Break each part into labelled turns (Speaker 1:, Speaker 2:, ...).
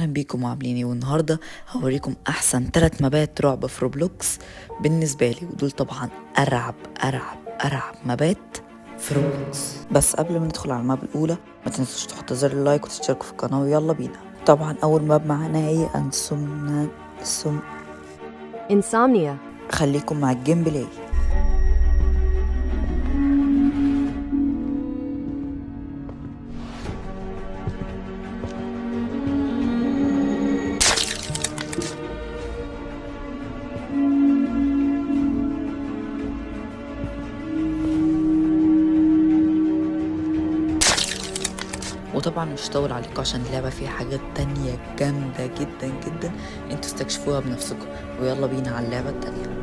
Speaker 1: اهلا بيكم وعاملين ايه؟ والنهارده هوريكم احسن 3 مابات رعب في روبلوكس بالنسبة لي، ودول طبعا ارعب ارعب ارعب مابات في روبلوكس. بس قبل ما ندخل على ال map الاولى ما تنسوش تحطوا زر ال like وتشتركوا في القناة، ويلا بينا. طبعا اول map معانا هي انسومنا سم
Speaker 2: Insomnia.
Speaker 1: خليكم مع ال gameplay. وطبعا مش هطول عليكم عشان اللعبة فيها حاجات تانية جامدة جدا جدا انتوا استكشفوها بنفسكم، ويلا بينا على اللعبة التانية.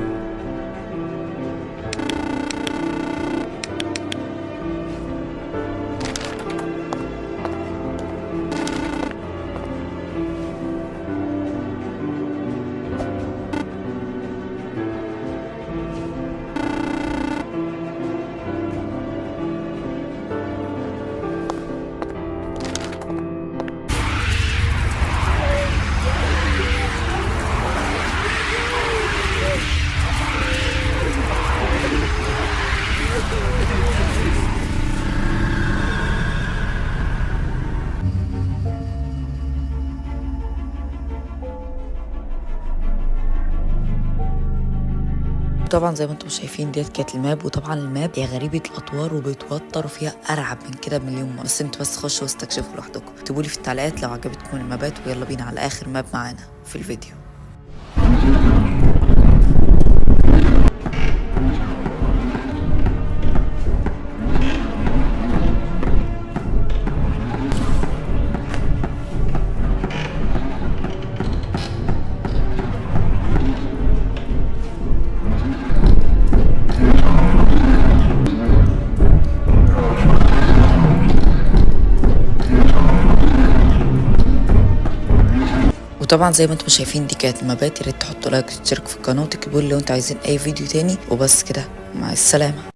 Speaker 1: طبعا زي ما انتم شايفين ديت كانت ال map، وطبعا ال map هي غريبة الاطوار وبتوتر وفيها ارعب من كده بمليون مرة، بس انتوا بس خشوا واستكشفوا لوحدكم. اكتبوا لي في التعليقات لو عجبتكم المابات، ويلا بينا على اخر map معانا في الفيديو. وطبعا زي ما انتم شايفين دي كانت المابات، يا ريت تحطوا like وتشتركوا في القناة وتكتبوا لي لو انتوا عايزين اي فيديو تاني. وبس كده، مع السلامة.